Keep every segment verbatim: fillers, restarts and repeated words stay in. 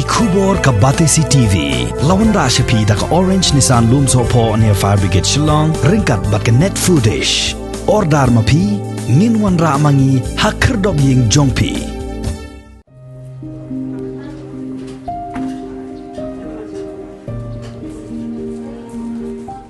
Khubor ka Batesi T V. La wanrah sha phi da ka Orange Nissan Lumsohphoh near Fire Brigade Shillong, ryngkat bad ka Net Foodish. Order ma phi, ngin wanrah ma ngi ha khyrdop ïing jong phi.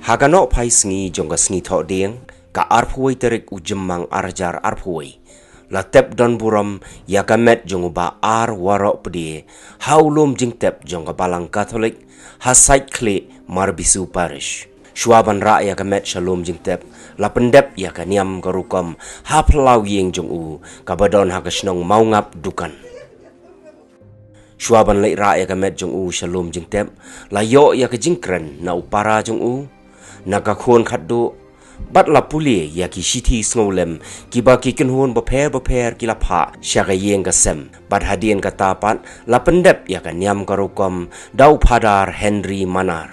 Ha ka nohphai sngi jong ka sngi Thohdieng, ka arphew wei tarik u Jymmang ar hajar arphew wei, la tep don burom ïa ka met jong u Bah R Warohpde ha u lum jingtep jong ka Balang Katholik ha Saitkhlieh, Marbisu Parish. Shuwa ban rah ïa ka met sha lum jingtep, la pyndep ïa ka niam ka rukom ha phyllaw ïing jong u, kaba don ha ka shnong Mawngap Dukan. Shuwa ban leit rah ïa ka met jong u sha lum jingtep, la ïoh ïa ka jingkren na u para jong u, na ka khun khatduh, bad la pule ïa ki shithi sngewlem kiba ki kynhun bapher bapher ki la phah sha ka ïing ka sem, bad hadien kata pat la pyndep ïa ka niam ka rukom da u Phadar Henry Manar.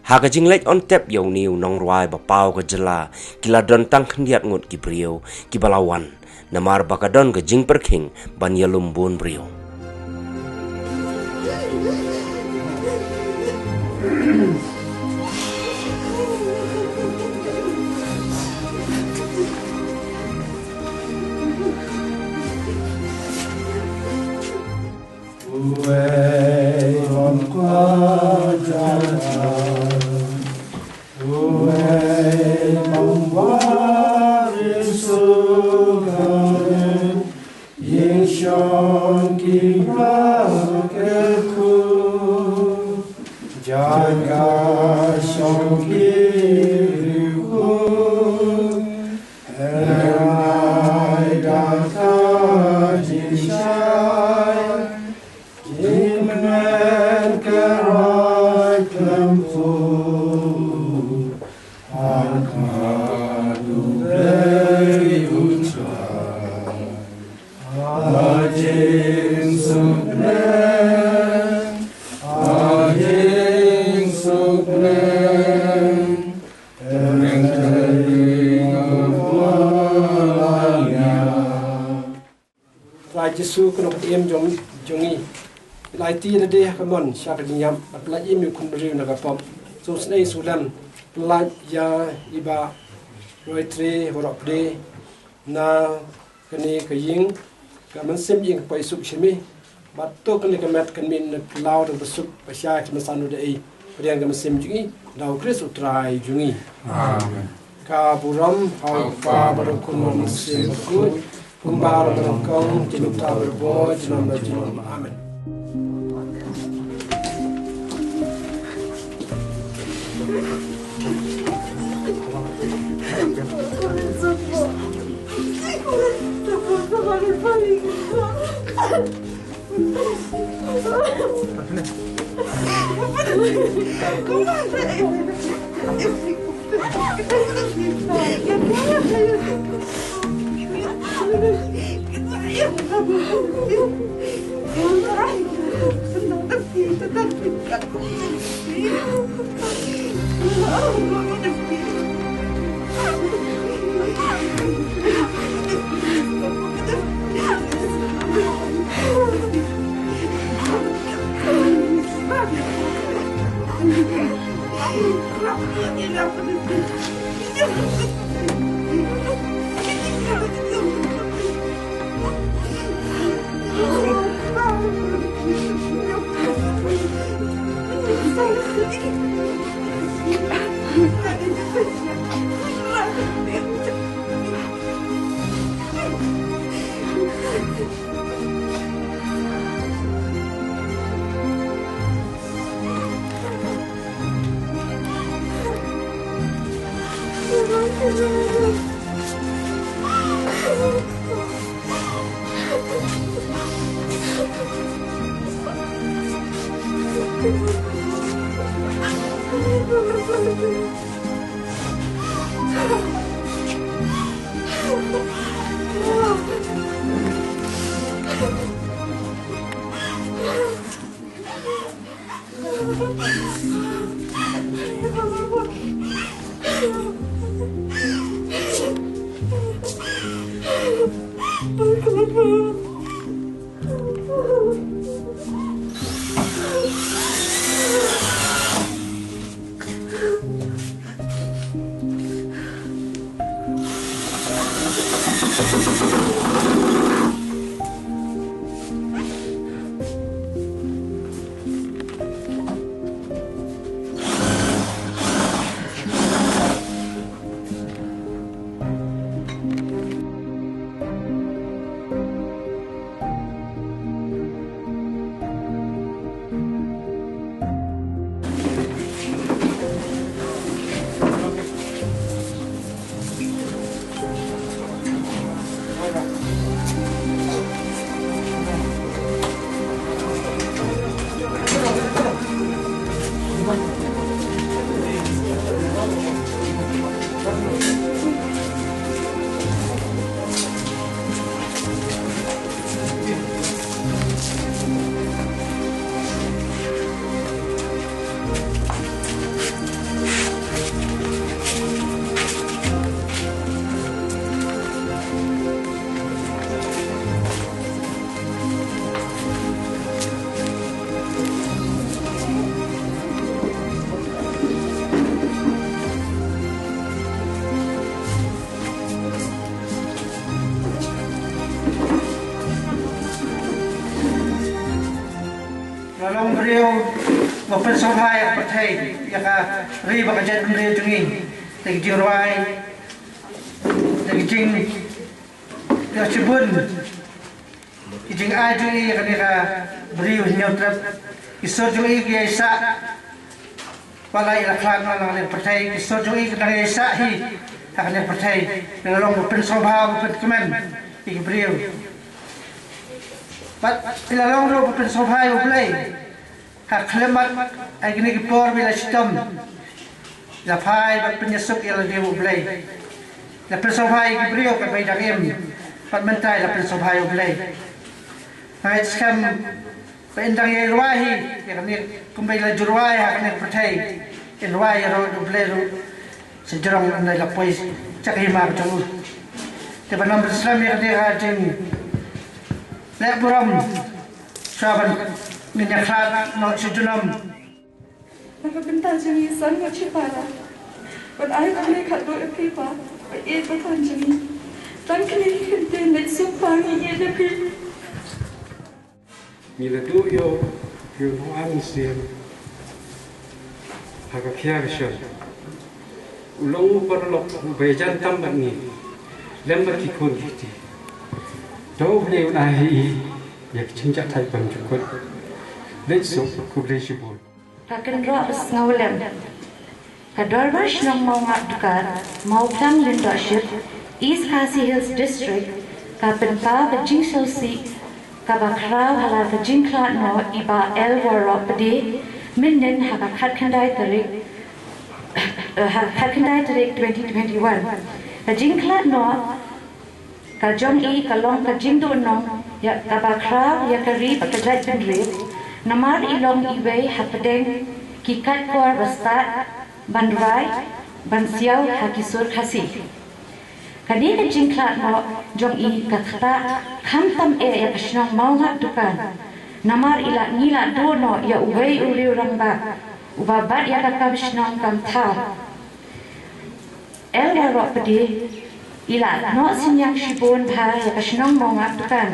Ha ka jingleit on tep ïa une u nongrwai ba paw ka jylla, ki la don tang khyndiat ngut ki briew kiba la wan, namar ba ka don ka jingpyrkhing ban ïalum bun briew. Uwei bang ka jaka, uwei bang wari sukan, ïing shong ki ba kyrkhu, jaka shong ki riewkhu. Ynda ka jingshai jingmyntoi ka roi khlem phuh, ha ka dublei u Trai. Ha jingsuk bneng, ha jingsuk bneng. Trai Jisu, ka nongpynim jong, jong ngi, phi la aiti ïa lade ha ka mon sha ka jingïap, bad phi la im ïa u khun briew na ka pop. Sngewsynei sngewlem, pyllait ïa i Bah Roytre Warohpde na kane ka ïing, ka mynsiem ïing ka poi suk shemi. Bad to kane ka met kan mih na ka law da kaba suk ba shai, ka mynsiem da ei. Pdiang ka mynsiem jong ngi da u Khrist u Trai jong ngi. Amen. Ka burom ha u Kpa bad u Khun bad u Mynsiem Bakhuid, kumba la nyngkong, junom junom, junom junom. Amen. Long briew ba pynsngewbha ïa ka pyrthei, ïa ka ri bad ka jaitbynriew jong ngi, da ki jingrwai, da ki jing, ïa shibun ki jingai jong ngi ïa kane ka briew Hynñiewtrep. Ki sur jong ngi ki ïaisah, wat la i la khlad na la kane ka pyrthei, ki sur jong ngi ki dang ïaisah hi ha kane ka pyrthei. Ïa la long ba pynsngewbha, ba pynkmen ïa ki briew. Bad ïa la long ruh ba pynsngewbha ïa U Blei. Ha khlieh mat ha kine ki por ba la shitom, la phai bad pynïasuk ïa lade U Blei. La pynsngewbha ïa ki briew katba i dang im, bad mynta la pynsngewbha ïa U Blei. Nga ngeit skhem ba in dang ïa rwai hi ïa kane, kumba i la ju rwai ha kane ka pyrthei, in rwai ïa ruh U Blei ruh. Sha jrong lane la poi sha ka hima ka jong u. Te ban ym pynslem ïa kane ka jingleh burom, shuwa ban ngin ïa khlad noh sha junom. Na ka bynta jong ngi san ngut shipara, ban ai kane ka duh ïa phi pa, ba ïeit ba khlaiñ jong ngi. Tang kine ki kyntien leit suk pa, ngi ïeit ïa phi. Ngi la duh ïa u, ïa u nongïalam mynsiem ha ka khia ka shon. U long u paralok uba ïajan tam bad ngi, lem bad ki khun ki kti. To U Blei un ai ha i ïa ka jingjahthait bymjukut. Leit suk, khublei shibun. Ka kynroh ba sngewlem. Ka Dorbar Shnong Mawngap Dkhar, Mawphlang Lyngdohship, East Khasi Hills District, ka pynpaw ka jingsngewsih kaba khraw halor ka jingkhlad noh i Bah L. Waroh Pde, mynnin ha ka khatkhyndai tarik, eh, ha ka khatkhyndai tarik twenty twenty-one. Ka jingkhlad noh ka jong i ka long ka jingduhnong ïa kaba khraw ïa ka ri bad ka jaitbynriew. Namar i long iwei hapdeng ki khatkhor ba stad ban rwai ban siaw ha ki sur Khasi. Kane ka jingkhlad noh jong i ka ktah khamtam eh ïa ka shnong Mawngap Dkhar. Namar i la, ngi la duh noh ïa uwei u riew rangbah uba bat ïa ka kam shnong kam thaw. L. Waroh Pde, i la noh synñiang shibun bha ïa ka shnong Mawngap Dkhar.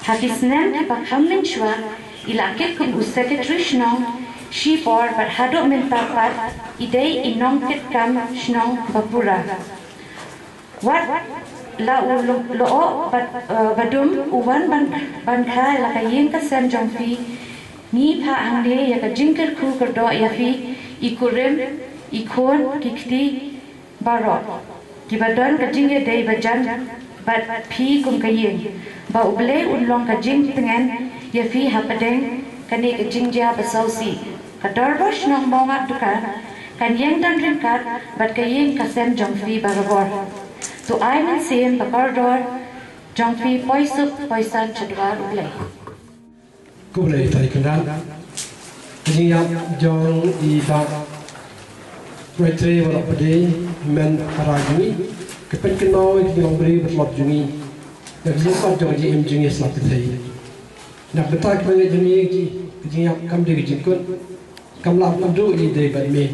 Ha ki snem kiba kham mynshuwa, i la kit kum u secretary shnong shipor bad haduh mynta pat i dei i nongkitkam shnong ba pura. Wat la u lo-, lyoh bad, eh, ba dum u wan ban, ban kha la ka ïing ka sem jong phi, ngi phah hangne ïa ka jingkyrkhu kyrdoh ïa phi, i kurim, i khun, ki kti baroh kiba don ka jingïadei bajan bad phi kum ka ïing, ba U Blei un long ka jingtngen ïa phi hapdeng kane ka jingjia ba sngewsih. Ka Dorbar Shnong Mawngap Dkhar kan ïeng don ryngkat bad ka ïing ka sem jong phi barabor. To ai mynsiem ba kordor jong phi poi suk poi san sha dwar U Blei. Khublei Trai Kynrad. Ka jingïap jong i Bah Roytree Waroh Pde, hynmen para jong ngi, ka pynkynmaw ïa ka jinglong briew ba tlot jong ngi, ïa ka jingkot jong ka jingim jong ngi ha sla pyrthei. Na ka bynta kiba ngeit jong ngi, ka jingïap kam dei ka jingkut, kam lah ban kynduh ïa i dei bad i mei.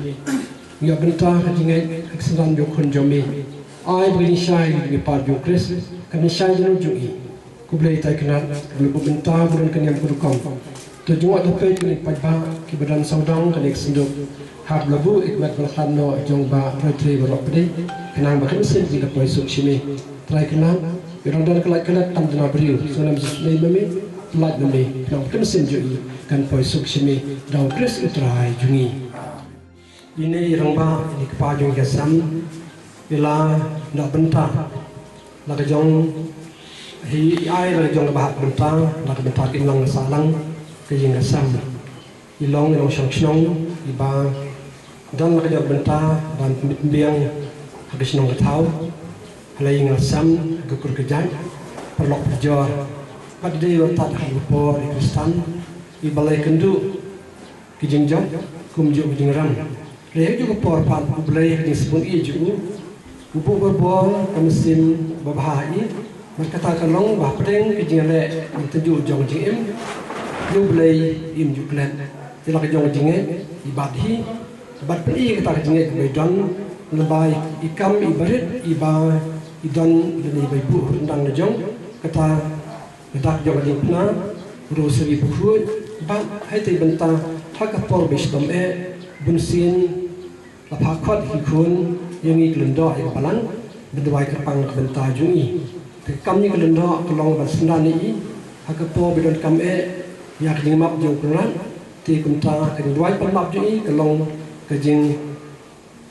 Ngi ïoh bynta ka jingngeit ha ka synran jong u Khun jong i mei. Ai ba ka jingshai jong ngi ha ka jingpar jong u Khrist kan shai jong u jong i. Khublei Trai Kynrad, kaba la buh bynta ba don ka niam ka rukom. To jngoh da peit ïa ki paidbah kiba don sawdong kane ka synduk, ha kaba la buh ïa ka met ba la khlad noh jong Bah Roytree Waroh Pde, khnang ba ka mynsiem jong i kan poi suk sha i mei. Trai Kynrad, ïa u nongdon ka lait ka let tam duna briew, sngewlem sngewsynei ma me, pyllait ma me, khnang ba ka mynsiem jong i kan poi suk sha i mei da u Khrist u Trai jong ngi. Ine i rangbah, ine i kpa jong ka sem, i la noh bynta la ka jong, hi i ai la ka jong kaba hap bynta, la ka bynta ka imlang ka sahlang, ka ïing ka sem. I long i nongshong shnong iba don la ka jong ka bynta ban pynbiang ha ka shnong ka thaw, ha la ïing la sem, ha ka kur ka jait, paralok parajor. Bad i dei uba tad ha ka por i Khristan iba la ïakynduh ki jingjop kumjuh ki jingrem. Hynrei ha kajuh ka por pat U Blei ha ka jingsbun ïeit jong u, u buh barabor ka mynsiem babha ha i, bad kata ka long ba hapdeng ka jingïaleh mynta jong ka jingim, ïa U Blei im ju klet. Te la ka jong ka jingngeit i bat hi, bad pyni kata ka jingngeit kaba i don, lyngba i kam iba rit iba i don, lane iba i buh ryndang la jong, kata ka dak jong ka diengphna, u rosary bakhuid, Bad ha itei i bynta, ha ka por ba i shitom eh, bunsien la phah khot ïa ki khun, ïa ngi ki lyngdoh ïa ka balang, ban duwai kyrpang na ka bynta jong i. Te ka kam jong ngi ki lyngdoh ka long ban synran ïa i ha ka por ba i donkam eh ïa ka jingmap jong u Kynrad. Te kumta ka jingduwai pan map jong i ka long ka jing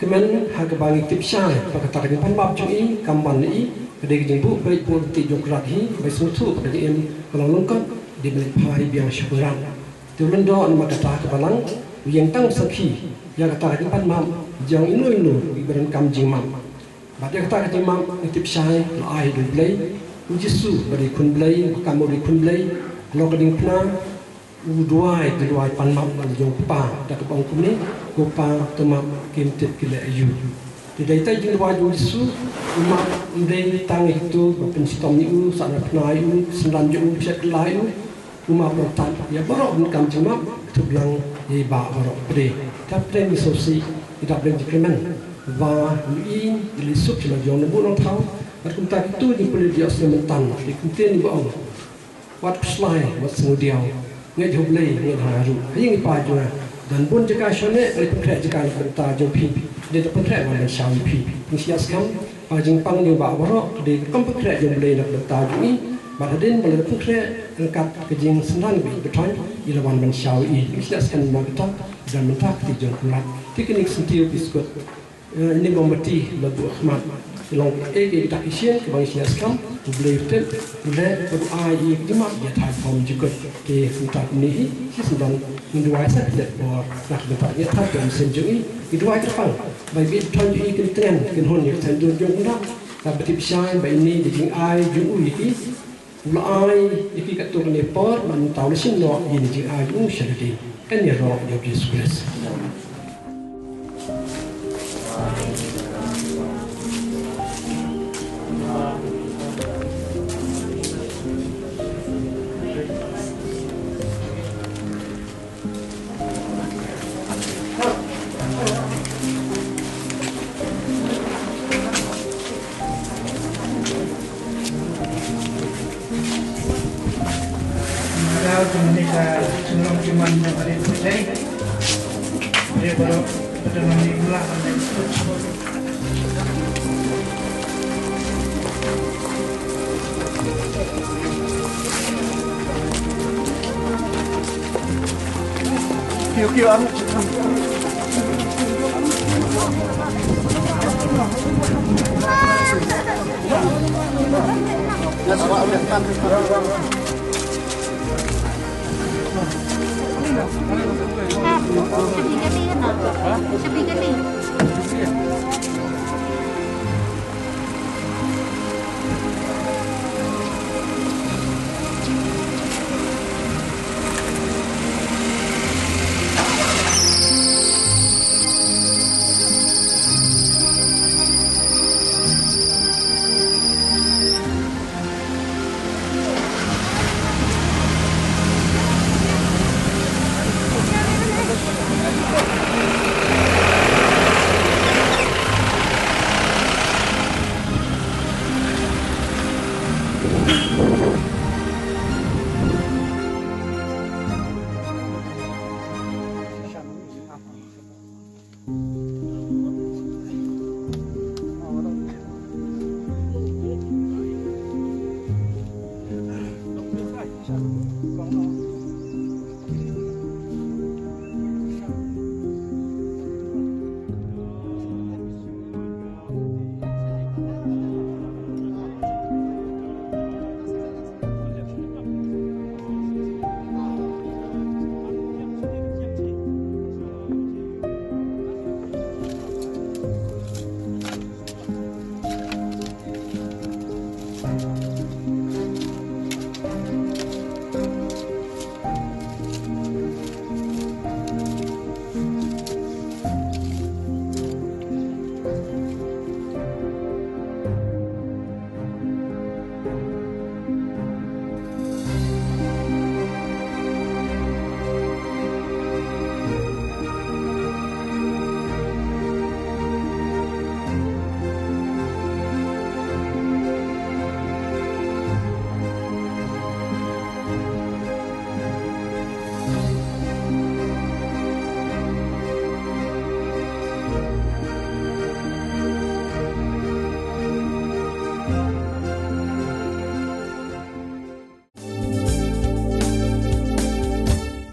kmen ha kaba ngi tip shai ba kata ka jingpan map jong i kam ban ïa i ka dei ka jingbuh beit buh ryntih jong u Kynrad hi, ba i sngewthuh ba ka jingim ka long lyngkot, dei ban leit phai biang sha u Kynrad. Te u lyngdoh namar kata ka balang, u ïeng tang sakhi ïa kata ka jingpan map jong ino ino iba donkam jingmap. Bad ïa kata ka jingmap ngi tip shai la ai da u Blei, u Jisu ba dei khun Blei, ba kam u dei khun Blei, halor ka diengphna u duwai, u duwai pan map na jong u Kpa, da kaba ong kumne, ko Pa, to map, kim tip ki leh aïu. Te da itei i jingduwai jong u Jisu, u map ym dei tang ïa kito ba pynshitom ïa u, sahnarphna ïa u, synran ïa u, shet kylla ïa u, u map ryngkat ïa baroh ban kam jingmap, kyrpad lang ïa i Bah baroh. Pdeng, dap pdeng ngi sngewsih, i dap pdeng jingkyrmen ba ngi i, i leit suk sha la jong na buh nongthaw. Bad kumta kito ki pule ïohsngew mynta, ki kyntien ba ong, wat khuslai, wat sngewdiaw. Ngeit ha U Blei, ngeit ha nga ruh. Ha ïing i pa jong nga don bun jaka shane, ngi pynkhreh jaka na ka bynta jong phi. Dei da pynkhreh wan ban shaw ïa phi. Ngi shaniah skhem ba ka jingpang jong i Bah baroh ka dei ka rukom pynkhreh jong U Blei na ka bynta jong i. Bad hadien ba la pynkhreh ryngkat ka jingsynran ba i Bah Thoin, i la wan ban shaw ïa i. Ngi shaniah skhem ba kata don mynta ka kti jong u Kynrad. Te kine ki syntiew ki skud, eh, ine i mombati la buh ha khmat. Ki long kaei kaei kita ki sien kiba ngi shaniah skhem U Blei u tip, u leh bad u ai ïa ka jingmap ïa thaiñ bym jukut. Te mynta kumne hi, shi syndon ngin duwai sa kjat bor na ka bynta ïa thaiñ bym sien jong i. Ngi duwai kyrpang ba ïa ki thaiñ jong i kin tngen kin hun ïa ka thaiñ dur jong u Kynrad. Kaba tip shai ba ine i jingai jong u ïa ki, u la ai ïa ki katto katne por, mynta u la shim noh ïa ine i jingai jong u sha lade. Kane ïaroh ïa U Jisu Khrist.